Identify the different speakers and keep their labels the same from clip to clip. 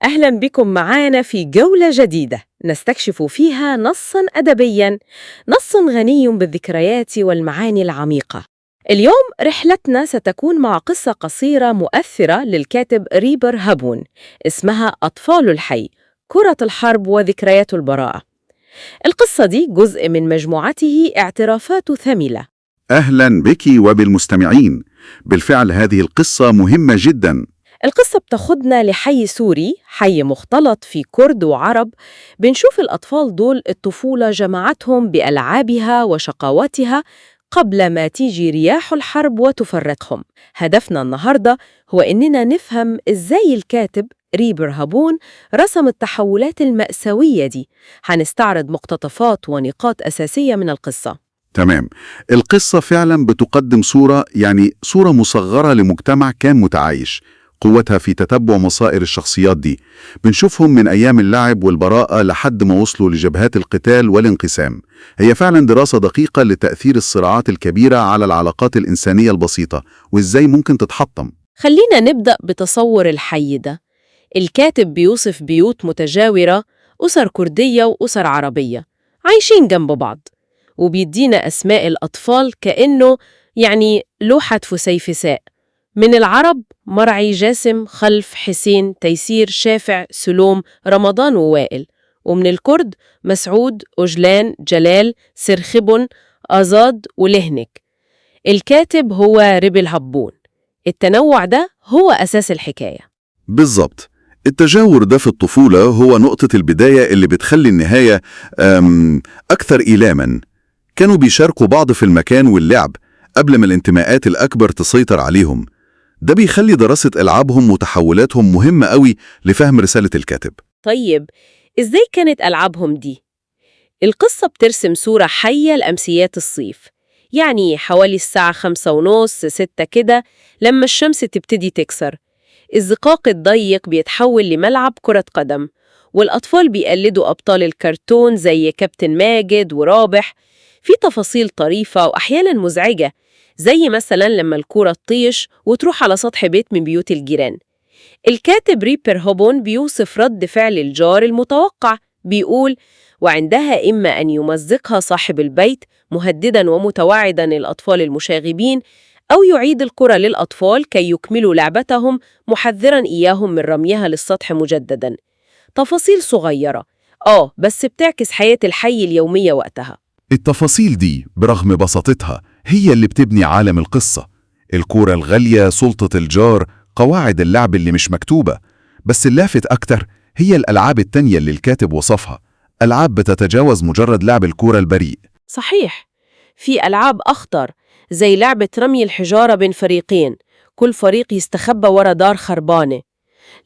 Speaker 1: أهلا بكم معانا في جولة جديدة نستكشف فيها نصا أدبيا، نص غني بالذكريات والمعاني العميقة. اليوم رحلتنا ستكون مع قصة قصيرة مؤثرة للكاتب ريبر هابون اسمها أطفال الحي، كرة الحرب وذكريات البراءة. القصة دي جزء من مجموعته اعترافات ثملة.
Speaker 2: أهلا بك وبالمستمعين. بالفعل هذه القصة مهمة جدا.
Speaker 1: القصة بتاخدنا لحي سوري، حي مختلط في كرد وعرب. بنشوف الأطفال دول الطفولة جمعتهم بألعابها وشقاوتها قبل ما تيجي رياح الحرب وتفرقهم. هدفنا النهاردة هو إننا نفهم إزاي الكاتب ريبر هابون رسم التحولات المأساوية دي. هنستعرض مقتطفات ونقاط أساسية من القصة.
Speaker 2: تمام. القصة فعلا بتقدم صورة، يعني صورة مصغرة لمجتمع كان متعايش. قوتها في تتبع مصائر الشخصيات دي. بنشوفهم من أيام اللعب والبراءة لحد ما وصلوا لجبهات القتال والانقسام. هي فعلا دراسة دقيقة لتأثير الصراعات الكبيرة على العلاقات الإنسانية البسيطة وإزاي ممكن تتحطم.
Speaker 1: خلينا نبدأ بتصور الحي ده. الكاتب بيوصف بيوت متجاورة، أسر كردية وأسر عربية عايشين جنب بعض، وبيدينا أسماء الأطفال كأنه يعني لوحة فسيفساء. من العرب مرعي، جاسم، خلف، حسين، تيسير، شافع، سلوم، رمضان ووائل. ومن الكرد مسعود، أجلان، جلال، سرخبن، آزاد ولهنك. الكاتب هو ريبل هبون. التنوع ده هو أساس الحكاية.
Speaker 2: بالظبط. التجاور ده في الطفولة هو نقطة البداية اللي بتخلي النهاية أكثر إيلاما. كانوا بيشاركوا بعض في المكان واللعب قبل ما الانتماءات الأكبر تسيطر عليهم. ده بيخلي دراسة ألعابهم وتحولاتهم مهمة قوي لفهم رسالة الكاتب.
Speaker 1: طيب، إزاي كانت ألعابهم دي؟ القصة بترسم صورة حية لأمسيات الصيف، يعني حوالي الساعة 5:30 6 كده، لما الشمس تبتدي تكسر. الزقاق الضيق بيتحول لملعب كرة قدم، والأطفال بيقلدوا أبطال الكرتون زي كابتن ماجد ورابح. في تفاصيل طريفة وأحياناً مزعجة، زي مثلاً لما الكرة تطيش وتروح على سطح بيت من بيوت الجيران. الكاتب ريبر هوبون بيوصف رد فعل الجار المتوقع، بيقول: وعندها إما أن يمزقها صاحب البيت مهدداً ومتوعداً الأطفال المشاغبين، أو يعيد الكرة للأطفال كي يكملوا لعبتهم محذراً إياهم من رميها للسطح مجدداً. تفاصيل صغيرة بس بتعكس حياة الحي اليومية وقتها.
Speaker 2: التفاصيل دي برغم بساطتها هي اللي بتبني عالم القصة. الكورة الغالية، سلطة الجار، قواعد اللعب اللي مش مكتوبة. بس اللافت أكتر هي الألعاب التانية اللي الكاتب وصفها، ألعاب بتتجاوز مجرد لعب الكورة البريء.
Speaker 1: صحيح، في ألعاب أخطر زي لعبة رمي الحجارة بين فريقين، كل فريق يستخبى ورا دار خربانة.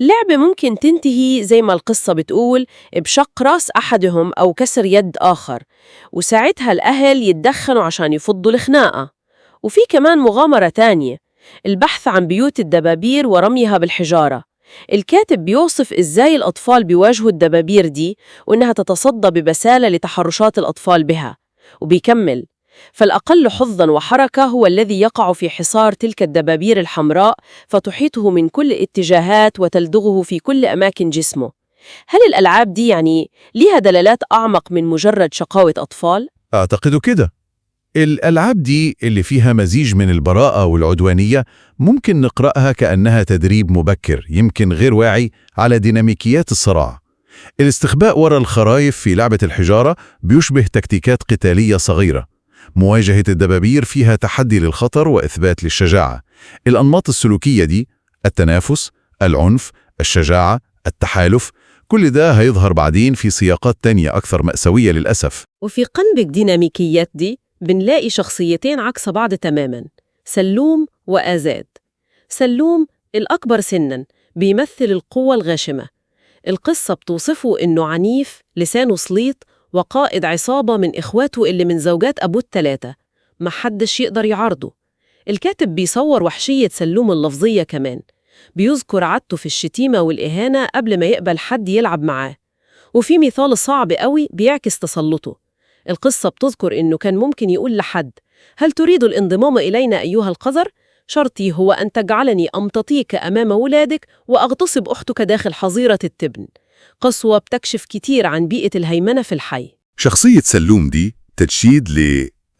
Speaker 1: لعبة ممكن تنتهي زي ما القصة بتقول بشق راس أحدهم أو كسر يد آخر، وساعتها الأهل يتدخلوا عشان يفضوا الخناقة. وفي كمان مغامرة تانية، البحث عن بيوت الدبابير ورميها بالحجارة. الكاتب بيوصف إزاي الأطفال بيواجهوا الدبابير دي وإنها تتصدى ببسالة لتحرشات الأطفال بها. وبيكمل: فالأقل حظاً وحركة هو الذي يقع في حصار تلك الدبابير الحمراء فتحيطه من كل اتجاهات وتلدغه في كل أماكن جسمه. هل الألعاب دي يعني ليها دلالات أعمق من مجرد شقاوة أطفال؟
Speaker 3: أعتقد كده. الألعاب دي اللي فيها مزيج من البراءة والعدوانية ممكن نقرأها كأنها تدريب مبكر، يمكن غير واعي، على ديناميكيات الصراع. الاستخباء وراء الخرايف في لعبة الحجارة بيشبه تكتيكات قتالية صغيرة. مواجهة الدبابير فيها تحدي للخطر وإثبات للشجاعة. الأنماط السلوكية دي، التنافس، العنف، الشجاعة، التحالف، كل ده هيظهر بعدين في سياقات تانية أكثر مأساوية للأسف.
Speaker 1: وفي قلب الديناميكيات دي بنلاقي شخصيتين عكس بعض تماماً، سلوم وآزاد. سلوم الأكبر سناً بيمثل القوة الغاشمة. القصة بتوصفه إنه عنيف، لسانه سليط، وقائد عصابة من إخواته اللي من زوجات أبوه الثلاثة، محدش يقدر يعارضه. الكاتب بيصور وحشية سلوم اللفظية كمان، بيذكر عادته في الشتيمة والإهانة قبل ما يقبل حد يلعب معاه. وفي مثال صعب قوي بيعكس تسلطه. القصة بتذكر إنه كان ممكن يقول لحد: هل تريد الانضمام إلينا أيها القذر؟ شرطي هو أن تجعلني أمتطيك أمام ولادك وأغتصب أختك داخل حظيرة التبن. قسوة بتكشف كتير عن بيئة الهيمنة في الحي.
Speaker 2: شخصية سلوم دي تجسيد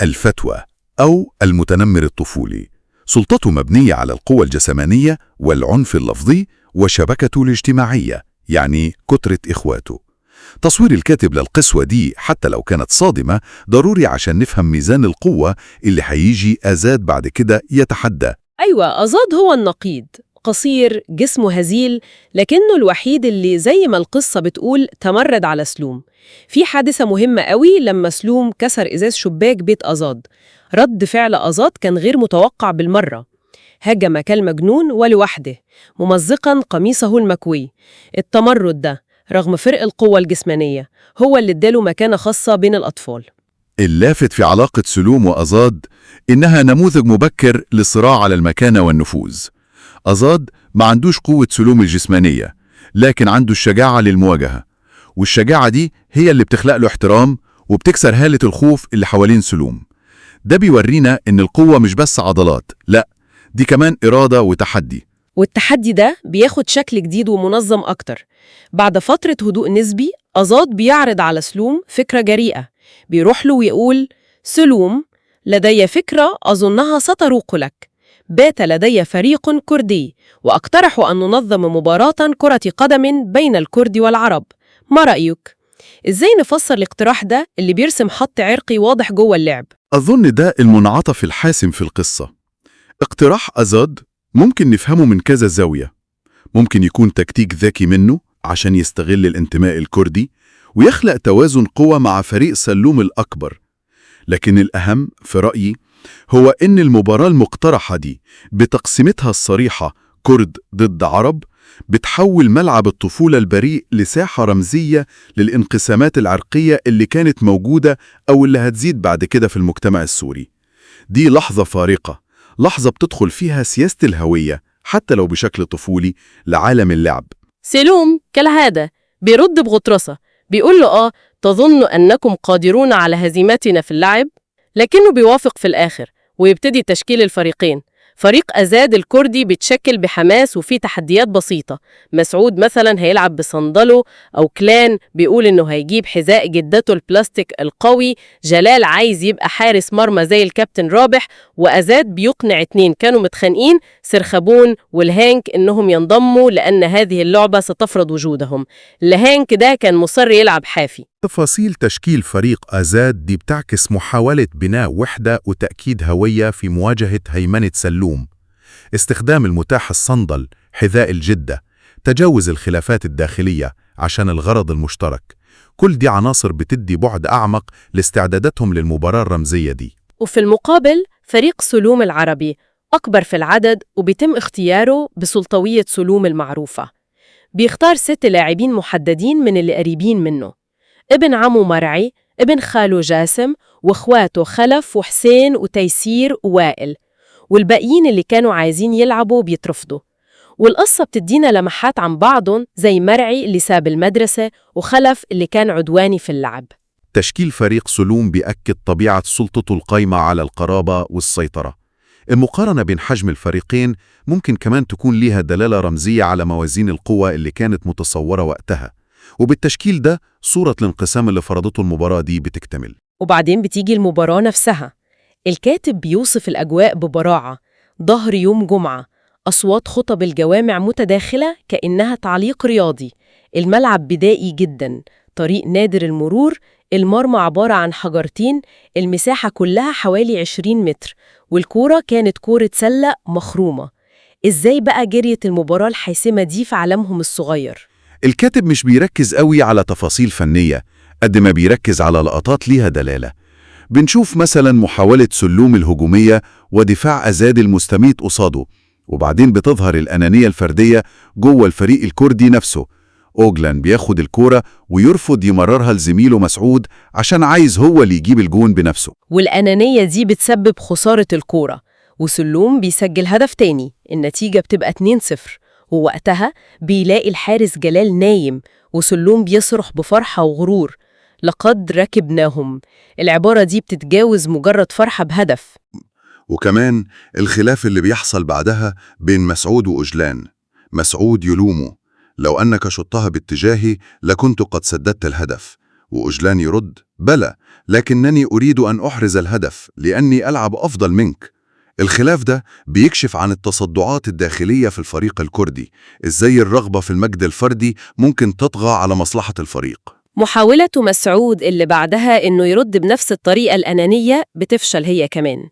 Speaker 2: للفتوى أو المتنمر الطفولي. سلطته مبنية على القوة الجسمانية والعنف اللفظي وشبكته الاجتماعية، يعني كترة إخواته. تصوير الكاتب للقسوة دي حتى لو كانت صادمة ضروري عشان نفهم ميزان القوة اللي هيجي أزاد بعد كده يتحدى.
Speaker 1: أيوة، أزاد هو النقيض، قصير، جسمه هزيل، لكنه الوحيد اللي زي ما القصة بتقول تمرد على سلوم. في حادثة مهمة قوي لما سلوم كسر إزاز شباك بيت أزاد. رد فعل أزاد كان غير متوقع بالمرة. هجم كالمجنون ولوحده، ممزقاً قميصه المكوي. التمرد ده رغم فرق القوة الجسمانية هو اللي اداله مكانة خاصة بين الأطفال.
Speaker 2: اللافت في علاقة سلوم وأزاد إنها نموذج مبكر للصراع على المكانة والنفوذ. أزاد ما عندوش قوة سلوم الجسمانية، لكن عنده الشجاعة للمواجهة، والشجاعة دي هي اللي بتخلق له احترام وبتكسر هالة الخوف اللي حوالين سلوم. ده بيورينا إن القوة مش بس عضلات، لا، دي كمان إرادة وتحدي.
Speaker 1: والتحدي ده بياخد شكل جديد ومنظم أكتر. بعد فترة هدوء نسبي، أزاد بيعرض على سلوم فكرة جريئة. بيروح له ويقول: سلوم، لدي فكرة أظنها ستروق لك. بات لدي فريق كردي، وأقترح أن ننظم مباراة كرة قدم بين الكرد والعرب. ما رأيك؟ إزاي نفسر الاقتراح ده اللي بيرسم خط عرقي واضح جوه اللعب؟
Speaker 2: أظن ده المنعطف الحاسم في القصة. اقتراح أزاد ممكن نفهمه من كذا زاوية. ممكن يكون تكتيك ذكي منه عشان يستغل الانتماء الكردي ويخلق توازن قوة مع فريق سلوم الأكبر. لكن الأهم في رأيي هو إن المباراة المقترحة دي بتقسيمتها الصريحة كرد ضد عرب بتحول ملعب الطفولة البريء لساحة رمزية للانقسامات العرقية اللي كانت موجودة أو اللي هتزيد بعد كده في المجتمع السوري. دي لحظة فارقة، لحظة بتدخل فيها سياسة الهوية حتى لو بشكل طفولي لعالم اللعب.
Speaker 1: سلوم كالعادة بيرد بغطرسة، بيقول له تظن أنكم قادرون على هزيمتنا في اللعب؟ لكنه بيوافق في الآخر ويبتدي تشكيل الفريقين. فريق أزاد الكردي بيتشكل بحماس وفيه تحديات بسيطة. مسعود مثلا هيلعب بصندله، أو كلان بيقول إنه هيجيب حذاء جدته البلاستيك القوي، جلال عايز يبقى حارس مرمى زي الكابتن رابح، وأزاد بيقنع اتنين كانوا متخانقين، سرخبون والهانك، إنهم ينضموا لأن هذه اللعبة ستفرض وجودهم. الهانك ده كان مصر يلعب حافي.
Speaker 2: تفاصيل تشكيل فريق أزاد دي بتعكس محاولة بناء وحدة وتأكيد هوية في مواجهة هيمنة سلوم. استخدام المتاح الصندل، حذاء الجدة، تجاوز الخلافات الداخلية عشان الغرض المشترك، كل دي عناصر بتدي بعد أعمق لاستعداداتهم للمباراة الرمزية دي.
Speaker 1: وفي المقابل فريق سلوم العربي أكبر في العدد وبيتم اختياره بسلطوية سلوم المعروفة. بيختار 6 لاعبين محددين من اللي قريبين منه: ابن عمه مرعي، ابن خاله جاسم، واخواته خلف وحسين وتيسير ووائل، والباقيين اللي كانوا عايزين يلعبوا بيترفضوا. والقصة بتدينا لمحات عن بعضهم، زي مرعي اللي ساب المدرسة وخلف اللي كان عدواني في اللعب.
Speaker 2: تشكيل فريق سلوم بيأكد طبيعة سلطته القايمة على القرابة والسيطرة. المقارنة بين حجم الفريقين ممكن كمان تكون ليها دلالة رمزية على موازين القوى اللي كانت متصورة وقتها، وبالتشكيل ده صورة الانقسام اللي فرضته المباراة دي بتكتمل.
Speaker 1: وبعدين بتيجي المباراة نفسها. الكاتب بيوصف الأجواء ببراعة: ظهر يوم جمعة، أصوات خطب الجوامع متداخلة كأنها تعليق رياضي، الملعب بدائي جدا، طريق نادر المرور، المرمى عبارة عن حجرتين، المساحة كلها حوالي 20 متر، والكورة كانت كورة سلة مخرومة. إزاي بقى جريت المباراة الحاسمة دي في عالمهم الصغير؟
Speaker 2: الكاتب مش بيركز قوي على تفاصيل فنية قد ما بيركز على لقطات ليها دلالة. بنشوف مثلا محاولة سلوم الهجومية ودفاع أزاد المستميت قصاده، وبعدين بتظهر الأنانية الفردية جوه الفريق الكردي نفسه. أوجلان بياخد الكورة ويرفض يمررها لزميله مسعود عشان عايز هو اللي يجيب الجون بنفسه.
Speaker 1: والأنانية دي بتسبب خسارة الكورة، وسلوم بيسجل هدف تاني، النتيجة بتبقى 2-0، ووقتها بيلاقي الحارس جلال نايم، وسلوم بيصرخ بفرحة وغرور: لقد ركبناهم. العبارة دي بتتجاوز مجرد فرحة بهدف.
Speaker 2: وكمان الخلاف اللي بيحصل بعدها بين مسعود وأجلان. مسعود يلومه: لو أنك شطها باتجاهي لكنت قد سددت الهدف. وأجلان يرد: بلى، لكنني أريد أن أحرز الهدف لأني ألعب أفضل منك. الخلاف ده بيكشف عن التصدعات الداخلية في الفريق الكردي، إزاي الرغبة في المجد الفردي ممكن تطغى على مصلحة الفريق.
Speaker 1: محاولة مسعود اللي بعدها إنه يرد بنفس الطريقة الأنانية بتفشل هي كمان،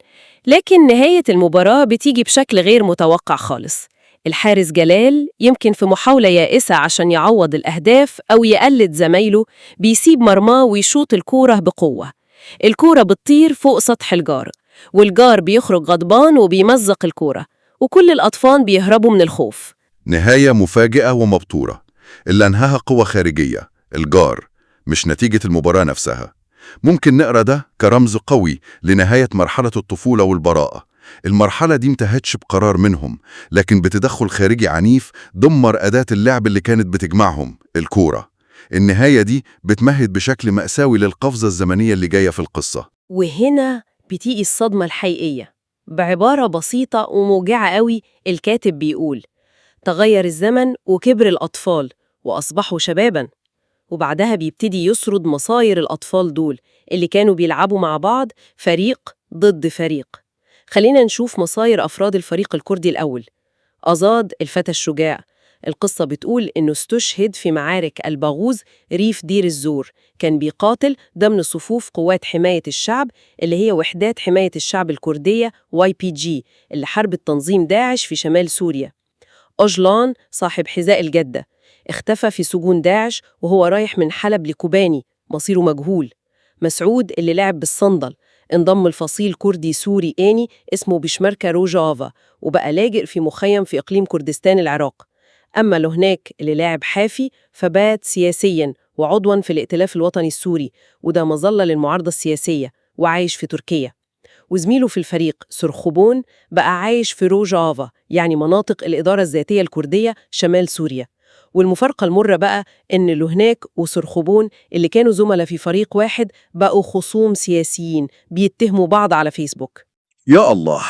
Speaker 1: لكن نهاية المباراة بتيجي بشكل غير متوقع خالص. الحارس جلال يمكن في محاولة يائسة عشان يعوض الأهداف أو يقلد زمايله بيسيب مرماه ويشوط الكورة بقوة. الكورة بتطير فوق سطح الجار، والجار بيخرج غضبان وبيمزق الكورة، وكل الأطفال بيهربوا من الخوف.
Speaker 2: نهاية مفاجئة ومبتورة اللي أنهاها قوة خارجية، الجار، مش نتيجة المباراة نفسها. ممكن نقرأ ده كرمز قوي لنهاية مرحلة الطفولة والبراءة. المرحلة دي انتهتش بقرار منهم، لكن بتدخل خارجي عنيف دمر أداة اللعب اللي كانت بتجمعهم، الكورة. النهاية دي بتمهد بشكل مأساوي للقفزة الزمنية اللي جاية في القصة.
Speaker 1: وهنا بتيجي الصدمة الحقيقية. بعبارة بسيطة وموجعة قوي الكاتب بيقول: تغير الزمن وكبر الأطفال وأصبحوا شباباً. وبعدها بيبتدي يسرد مصاير الأطفال دول اللي كانوا بيلعبوا مع بعض فريق ضد فريق. خلينا نشوف مصاير أفراد الفريق الكردي الأول. أزاد الفتى الشجاع، القصة بتقول إنه استشهد في معارك الباغوز ريف دير الزور، كان بيقاتل ضمن صفوف قوات حماية الشعب اللي هي وحدات حماية الشعب الكردية YPG اللي حاربت تنظيم داعش في شمال سوريا. أجلان صاحب حذاء الجدة اختفى في سجون داعش وهو رايح من حلب لكوباني، مصيره مجهول. مسعود اللي لعب بالصندل انضم لفصيل كردي سوري آني اسمه بشمركة روجافا وبقى لاجئ في مخيم في إقليم كردستان العراق. أما لهناك اللي لاعب حافي فبات سياسياً وعضواً في الائتلاف الوطني السوري، وده مظلة للمعارضة السياسية، وعايش في تركيا. وزميله في الفريق سرخبون بقى عايش في روجافا، يعني مناطق الإدارة الذاتية الكردية شمال سوريا. والمفارقة المرة بقى إن لهناك وسرخبون اللي كانوا زملاء في فريق واحد بقوا خصوم سياسيين بيتهموا بعض على فيسبوك.
Speaker 2: يا الله،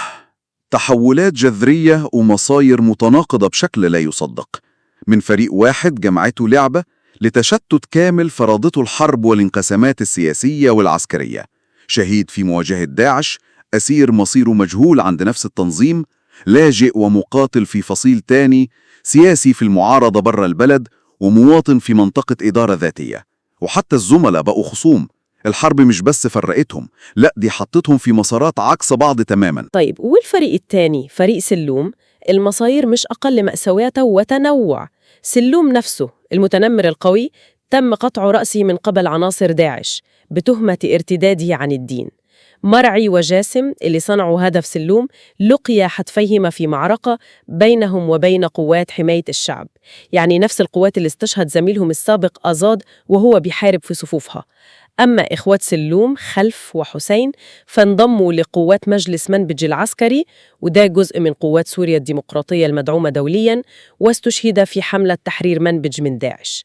Speaker 2: تحولات جذرية ومصاير متناقضة بشكل لا يصدق. من فريق واحد جمعته لعبة لتشتت كامل فرضته الحرب والانقسامات السياسية والعسكرية. شهيد في مواجهة داعش، أسير مصيره مجهول عند نفس التنظيم، لاجئ ومقاتل في فصيل تاني، سياسي في المعارضة برا البلد، ومواطن في منطقة إدارة ذاتية. وحتى الزملاء بقوا خصوم. الحرب مش بس فرقتهم، لا دي حطتهم في مسارات عكس بعض تماما.
Speaker 1: طيب والفريق الثاني فريق سلوم، المصاير مش أقل مأساوية وتنوع. سلوم نفسه المتنمر القوي تم قطع رأسه من قبل عناصر داعش بتهمة ارتداده عن الدين. مرعي وجاسم اللي صنعوا هدف سلوم لقيا حتفيهما في معركة بينهم وبين قوات حماية الشعب، يعني نفس القوات اللي استشهد زميلهم السابق أزاد وهو بيحارب في صفوفها. أما إخوات سلوم خلف وحسين فانضموا لقوات مجلس منبج العسكري، وده جزء من قوات سوريا الديمقراطية المدعومة دولياً، واستشهد في حملة تحرير منبج من داعش.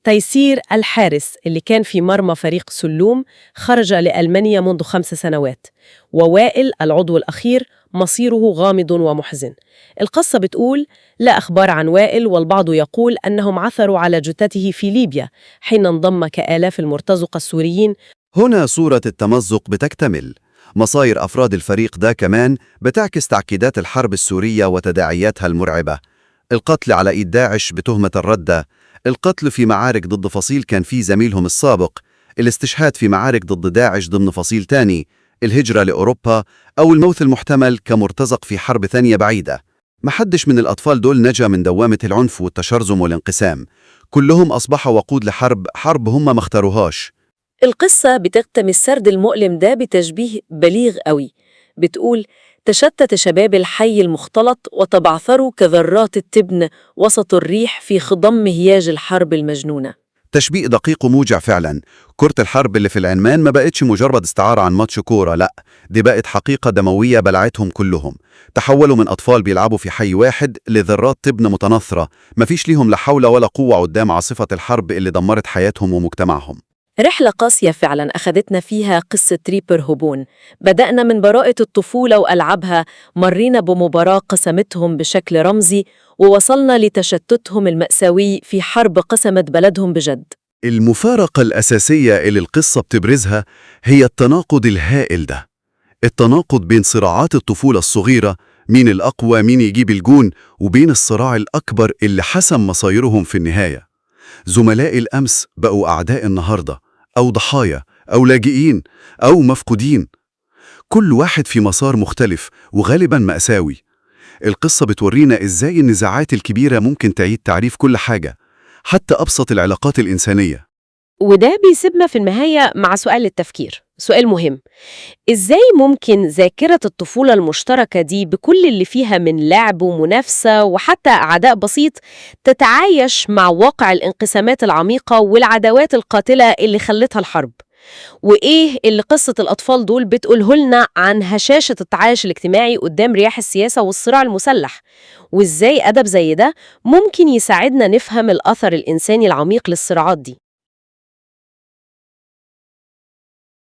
Speaker 1: تيسير الحارس اللي كان في مرمى فريق سلوم خرج لألمانيا منذ 5 سنوات. ووائل العضو الأخير مصيره غامض ومحزن. القصة بتقول لا أخبار عن وائل، والبعض يقول أنهم عثروا على جثته في ليبيا حين انضم كآلاف المرتزقة السوريين.
Speaker 4: هنا صورة التمزق بتكتمل. مصاير أفراد الفريق ده كمان بتعكس تعقيدات الحرب السورية وتداعياتها المرعبة. القتل على إيد داعش بتهمة الردة، القتل في معارك ضد فصيل كان فيه زميلهم السابق، الاستشهاد في معارك ضد داعش ضمن فصيل تاني، الهجرة لأوروبا، أو الموت المحتمل كمرتزق في حرب ثانية بعيدة. محدش من الأطفال دول نجا من دوامة العنف والتشرذم والانقسام. كلهم أصبحوا وقود لحرب، حرب هم ما اختاروهاش.
Speaker 5: القصة بتختم السرد المؤلم ده بتشبيه بليغ قوي. بتقول: تشتت شباب الحي المختلط وتبعثروا كذرات التبن وسط الريح في خضم هياج الحرب المجنونة.
Speaker 4: تشبيه دقيق وموجع فعلا. كرة الحرب اللي في العنوان ما بقتش مجرد استعارة عن ماتش كورة، لا دي بقت حقيقة دموية بلعتهم كلهم. تحولوا من أطفال بيلعبوا في حي واحد لذرات تبن متناثرة، مفيش ليهم لا حول ولا قوة قدام عاصفة الحرب اللي دمرت حياتهم ومجتمعهم.
Speaker 5: رحلة قاسية فعلا أخذتنا فيها قصة ريبر هوبون. بدأنا من براءة الطفولة وألعابها، مرينا بمباراة قسمتهم بشكل رمزي، ووصلنا لتشتتهم المأساوي في حرب قسمت بلدهم بجد.
Speaker 4: المفارقة الأساسية اللي القصة بتبرزها هي التناقض الهائل ده، التناقض بين صراعات الطفولة الصغيرة، مين الأقوى، مين يجيب الجون، وبين الصراع الأكبر اللي حسم مصايرهم في النهاية. زملاء الأمس بقوا أعداء النهاردة، أو ضحايا، أو لاجئين، أو مفقودين. كل واحد في مسار مختلف وغالبا مأساوي. القصة بتورينا إزاي النزاعات الكبيرة ممكن تعيد تعريف كل حاجة، حتى أبسط العلاقات الإنسانية.
Speaker 1: وده بيسيبنا في النهاية مع سؤال للتفكير، سؤال مهم: إزاي ممكن ذاكرة الطفولة المشتركة دي بكل اللي فيها من لعب ومنافسة وحتى عداء بسيط تتعايش مع واقع الانقسامات العميقة والعداوات القاتلة اللي خلتها الحرب؟ وإيه اللي قصة الأطفال دول بتقوله لنا عن هشاشة التعايش الاجتماعي قدام رياح السياسة والصراع المسلح؟ وإزاي أدب زي ده ممكن يساعدنا نفهم الأثر الإنساني العميق للصراعات دي؟